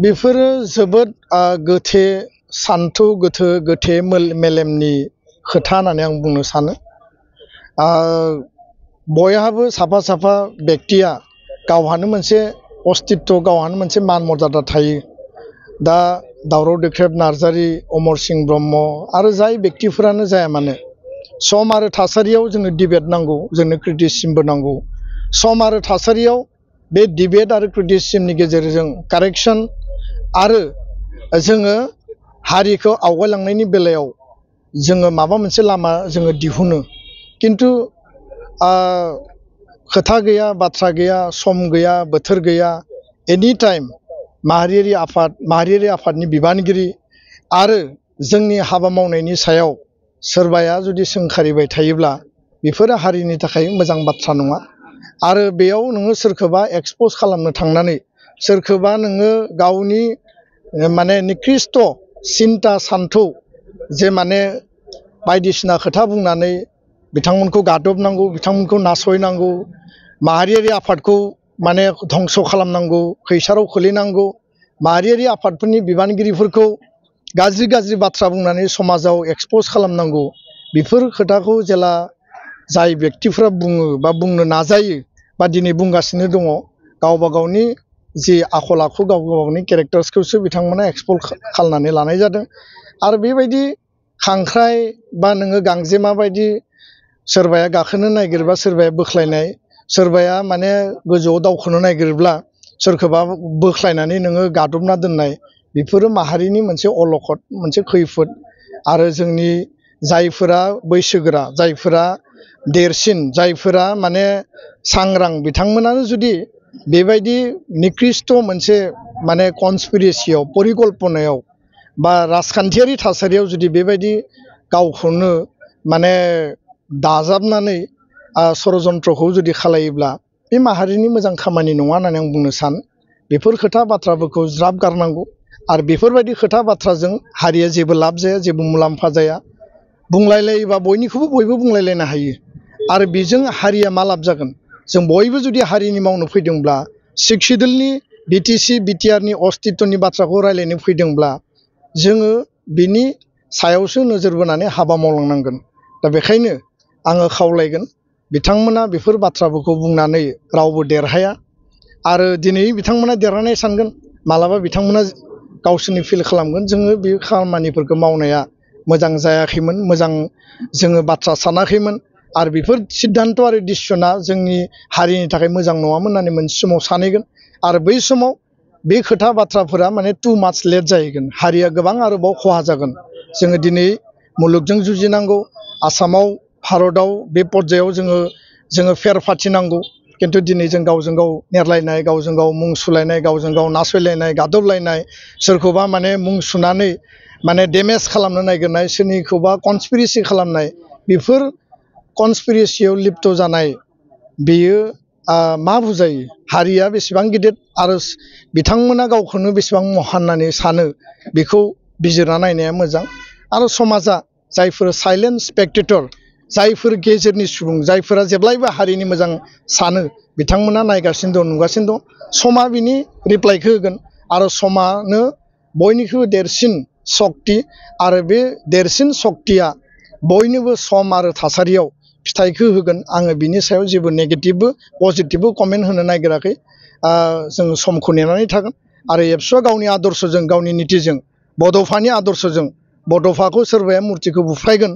बेफोरो जोबोद गोथे सान्थौ गोथे मेलेमनि खोथा होननानै आं बुंनो सानो। बयहाबो साफा साफा व्यक्तिया गावहानो मोनसे अस्तित्व गावहानो मोनसे मान मर्यादा थायो। दा दावराव देख्रेब नार्जारी, अमर सिंह ब्रह्म आरो जाय व्यक्तिफोरानो जाया मानो सम आरो थासारियाव जोंनो डिबेट नांगौ, जोंनो क्रिटिसिजमबो नांगौ। सम आरो थासारियाव बे डिबेट आरो क्रिटिसिजमनि गेजेरजों कारेक्शन आरो जोङो हारिखौ आवगायलांनायनि बेलायाव जोङो माबा मोनसे लामा जोङो दिहुनो। किन्तु खोथा गैया, बाथ्रा गैया, सम गैया, बोथोर गैया। एनि टाइम माहारियारि आफादनि बिबानगिरि आरो जोंनि हाबा मावनायनि सायाव सोरबाया जुदि सोंखारिबाय थायोब्ला बेफोरो हारिनि थाखाय मोजां बाथ्रा नङा। आरो बेयाव नोङो सोरखौबा एक्सप'ज खालामनो थांनानै सोरखौबा नोङो गावनि माने निकृष्ट सिन्ता सान्थौ जे माने बायदिसिना खोथा बुंनानै बिथांमोनखौ गादबनांगौ, बिथांमोनखौ नासयनांगौ, माहारियारि आफादखौ माने धंस खालामनांगौ, खैसाराव खोलैनांगौ, माहारियारि आफादफोरनि बिबानगिरिफोरखौ गाज्रि बाथ्रा बुंनानै समाजाव एक्सप'ज खालामनांगौ। बेफोर खोथाखौ जेला जाय व्यक्तिफ्रा बुङो बा बुंनो नाजायो बा दिनै बुंगासिनो दङ, गावबा गावनि जि आखल आखु गावबा गावनि केरेक्टार्सखौसो बिथांमोना एक्सप्ल'र खालामनानै लानाय जादों। आरो बेबायदि खांख्राइ बा नोङो गांजेमा बायदि सोरबाया गाखोनो नागिरबा सोरबाया बोख्लायनाय, सोरबाया माने गोजौआव दावखोनो नागिरब्ला सोरखौबा बोख्लायनानै नोङो गादबना दोननाय, बेफोरो माहारिनि मोनसे अलखद, मोनसे खैफोद। आरो जोंनि जायफोरा बैसोगोरा, जायफोरा देरसिन, जायफोरा माने सांग्रां, बिथांमोनानो जुदि बेबायदि निकृष्ट मोनसे माने कनस्पिरेसियाव, परिकल्पनायाव बा राजखान्थियारि थासारियाव जुदि बेबायदि गावखौनो माने दाजाबनानै षड़यन्त्रखौ जुदि खालायोब्ला बे माहारिनि मोजां खामानि नङा होननानै आं बुंनो सानो। बेफोर खोथा बाथ्राफोरखौ ज्राब गारनांगौ। आरो बेफोरबायदि खोथा बाथ्राजों हारिया जेबो लाब जाया, जेबो मुलाम्फा जाया। बुंलायलायोबा बयनिखौबो बयबो बुंलायलायनो हायो। आरो बेजों हारिया मा लाब जागोन? जों बयबो जुदि हारिनि मावनो फैदोंब्ला, सिडुलनि बिटिसि बिटिआरनि अस्तित्वनि बाथ्राखौ रायज्लायनो फैदोंब्ला जोङो बिनि सायावसो नोजोर बोनानै हाबा मावलांनांगोन। दा बेखायनो आङो खावलायगोन, बिथांमोना बेफोर बाथ्राफोरखौ बुंनानै रावबो देरहाया। आरो दिनै बिथांमोना देरहानाय सानगोन, मालाबा बिथांमोना गावसोरनि फिल खालामगोन जोङो बे खामानिफोरखौ मावनाया मोजां जायाखैमोन, मोजां जोङो बाथ्रा सानाखैमोन, आरो बेफोर सिद्धान्त आरो डिसिसना जोंनि हारिनि थाखाय मोजां नङामोन होननानै मोनसे समाव सानहैगोन। आरो बै समाव बे खोथा बाथ्राफोरा माने टु माच लेट जाहैगोन, हारिया गोबां आरोबाव खहा जागोन। जोङो दिनै मुलुगजों जुजिनांगौ, आसामाव भारतआव बे पर्यायाव जोङो फेर फाथिनांगौ। किन्तु दिनै जों गावजों गाव नेरलायनाय, गावजों गाव मुं सुलायनाय, गावजों गाव नासयलायनाय, गादबलायनाय, सोरखौबा माने मुं सुनानै माने डेमेज खालामनो नागिरनाय, सोरनिखौबा कनस्पिरेसि खालामनाय, बेफोर कनस्पिरेसियाव लिप्त जानाय बेयो मा बुजायो? हारिया बेसेबां गिदिर आरो बिथांमोना गावखौनो बेसेबां महान होननानै सानो, बेखौ बिजिरना नायनाया मोजां। आरो समाजा जायफोर साइलेन्ट स्पेक्टेटर, जायफोर गेजेरनि सुबुं, जायफोरा जेब्लायबो हारिनि मोजां सानो, बिथांमोना नायगासिनो दं, नुगासिनो दं। समा बिनि रिप्लाइखौ होगोन। आरो समानो बयनिख्रुइबो देरसिन सक्ति। आरो बे देरसिन सक्तिया बयनोबो सम आरो थासारियाव फिथाइखौ होगोन। आङो बिनि सायाव जेबो नेगेटिभबो पजिटिभबो कमेन्ट होनो नागिराखै। जों समखौ नेनानै थागोन। आरो एबसुआ गावनि आदर्शजों, गावनि नितिजों, बड'फानि आदर्शजों, बड'फाखौ सोरबाया मुर्तिखौ बुफायगोन,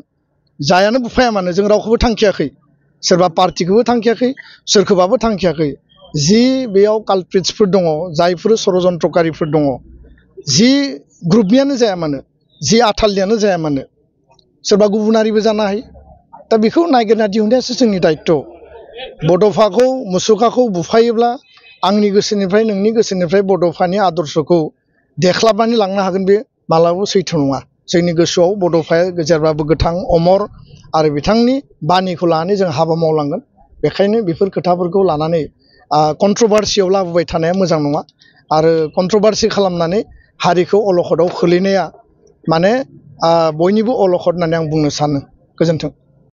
जायानो बुफाया मानो, जों रावखौबो थांखियाखै, सोरबा पार्टिखौबो थांखियाखै, सोरखौबाबो थांखियाखै। जि बेयाव कालप्रिट्सफोर दङ, जायफोर षड़यन्त्रकारिफोर दङ, जि ग्रुपनियानो जाया मानो, जि आथालनियानो जाया मानो, सोरबा गुबुनारिबो जानो हायो। दा बेखौ नागिरना दिहुननायासो जोंनि दायित्व। बड'फाखौ, मुसुखाखौ बुफायोब्ला आंनि गोसोनिफ्राय, नोंनि गोसोनिफ्राय बड'फानि आदर्शखौ देख्लाबनानै लांनो हागोन, बे मालाबाबो सैथो नङा। जोंनि गोसोआव बड'फाया जेब्लाबो गोथां, अमर, आरो बिथांनि बानिखौ लानानै जों हाबा मावलांगोन। बेखायनो बेफोर खोथाफोरखौ लानानै कन्ट्रभार्सियाव लाबोबाय थानाया मोजां नङा। आरो कन्ट्रभार्सि खालामनानै हारिखौ अलखदाव खोलैनाया माने बयनिबो अलखद होननानै आं बुंनो सानो। गोजोन्थों।